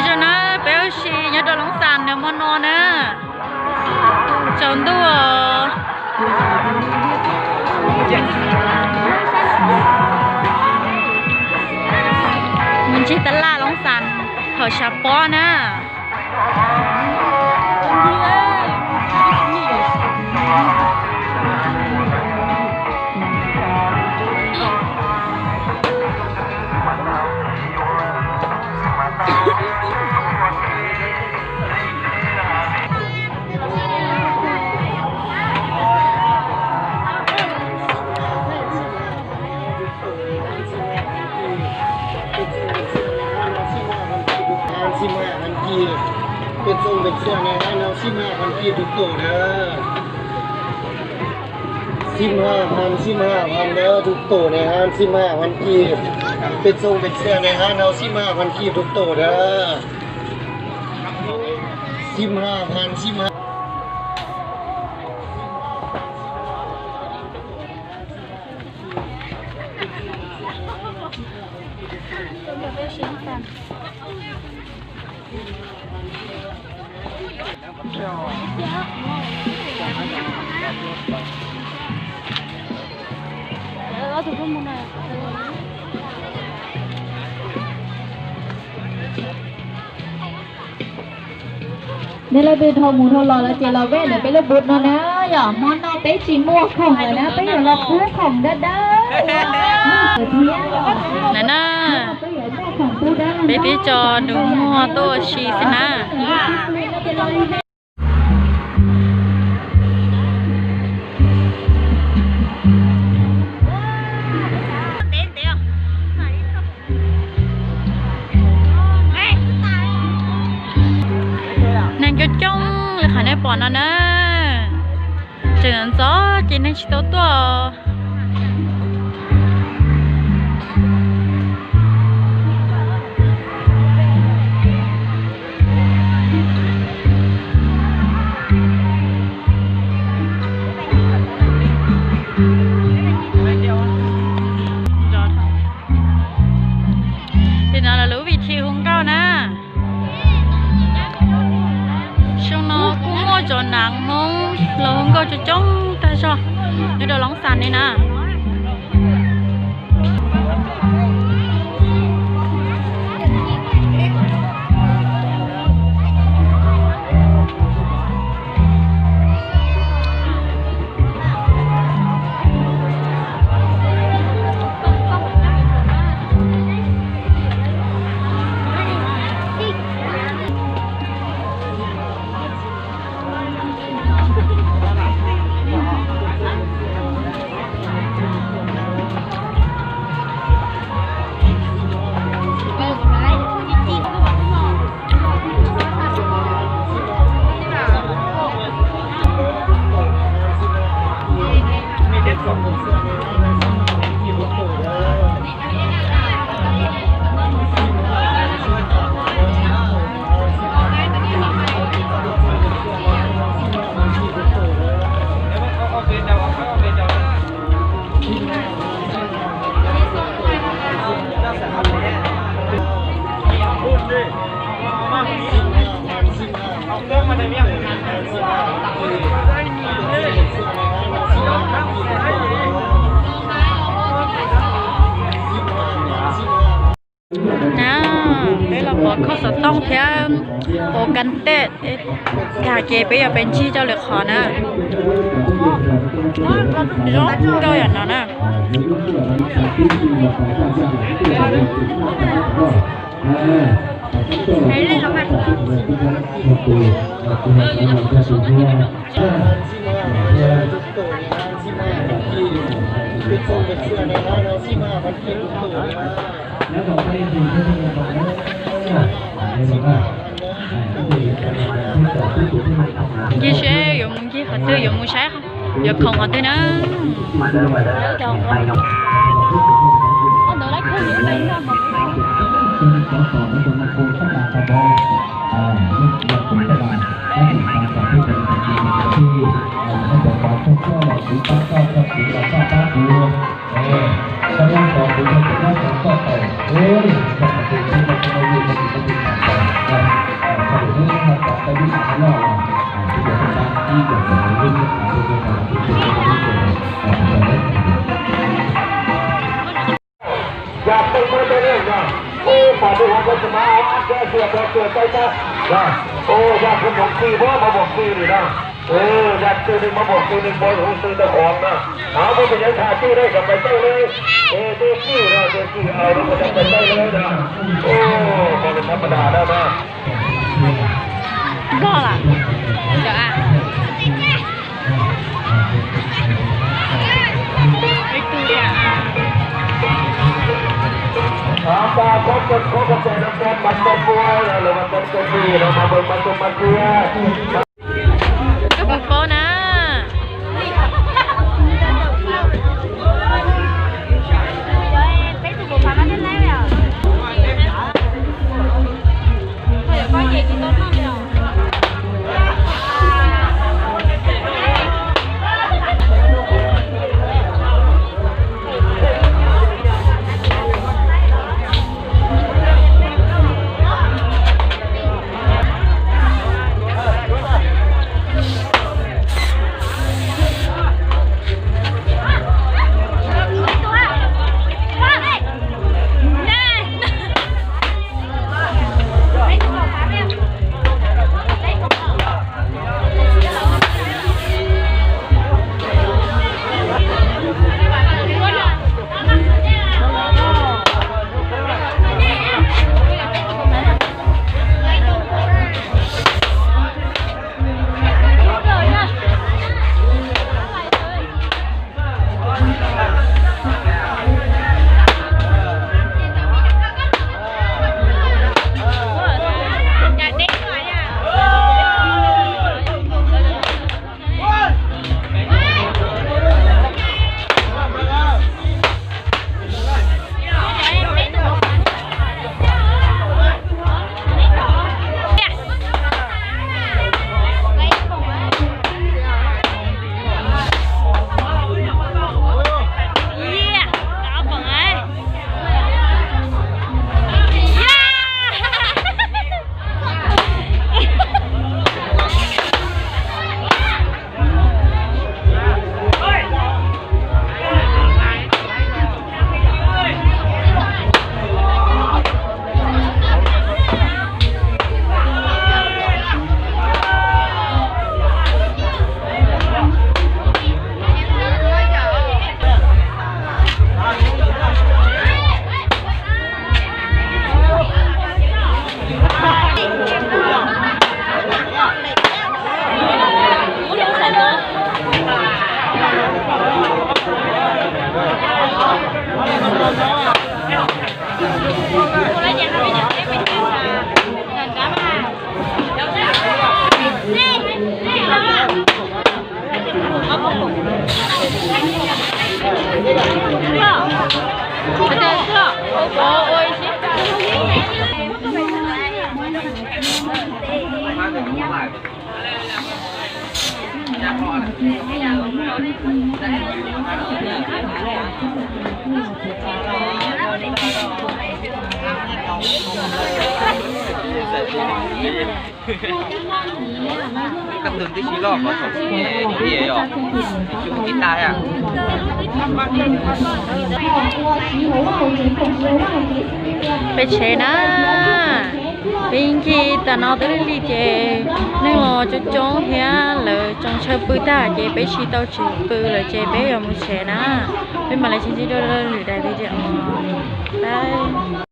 Zoo na, peb ua si nyob rau Loob Xas nws hmo no na, tsaus ntuj os. Mus ncig tab laj Loob Xas thaum tshav pob na. Sib hawm hnab sib hawm hnab kis, peb txooj peb txhiab ne, hnab sib hawm hnab kis tus tuam na. Sib hawm hnab sib hawm hnab tus tuam ne, hnab sib hawm hnab kis, peb txooj peb txhiab ne, hnab sib hawm hnab kis tus tuam na. Sib hawm hnab sib hawm. Nej leej twg dhau mus dhau los lawm ces los veb ntawm peb lub booth no na, yog hmo no peb tsis muaj khoom lawm na, peb yuav los pub khoom dawb dawb. Peb yuav muaj khoom pub dawb na, peb tib tso nus muag tuaj ua si xwb na. Neeg coob coob li qhov nej pom no na. Tseem ntxov ces neeg tsis tau tuaj. Ces no lawv lub vij thi hu nkauj na. Xyoo no kuj muaj cov nav Hmoob los hu nkauj coob coob tag zog nyob rau Loob Xas ne na. Na, peb los pov khaub xov tooj thiab pov kas tej, tag ces peb yuav pes ntsig rau lwm qhov na. Zoo nkauj yam no na. Ncig seb yuav mus ncig qhov twg, yuav mus saib yuav khoom qhov twg na. Yog tus neeg muaj npoov txwj muab npoov txwj li no, yog tus neeg muaj npoov txwj li no, muab tus neeg tham tij no cov pais tawj li, es tij txwj no, tij txwj no, cov pais tawj li no, ua li tham ma da na. Nkoj lawm. Koj puas paub na? Koj tus tib si loj qhov thaum sib nyiam yog xyoo tib tag thiab. Peb tsev na, peb ncig tas no twb lig lig ces neeg los coob coob thiab lawv tsoo chaw pw tag ces peb tsis tau tsev pw lawm ces peb yuav mus tsev na. Peb mam li sib ntsib dua lwm daim video. Bye.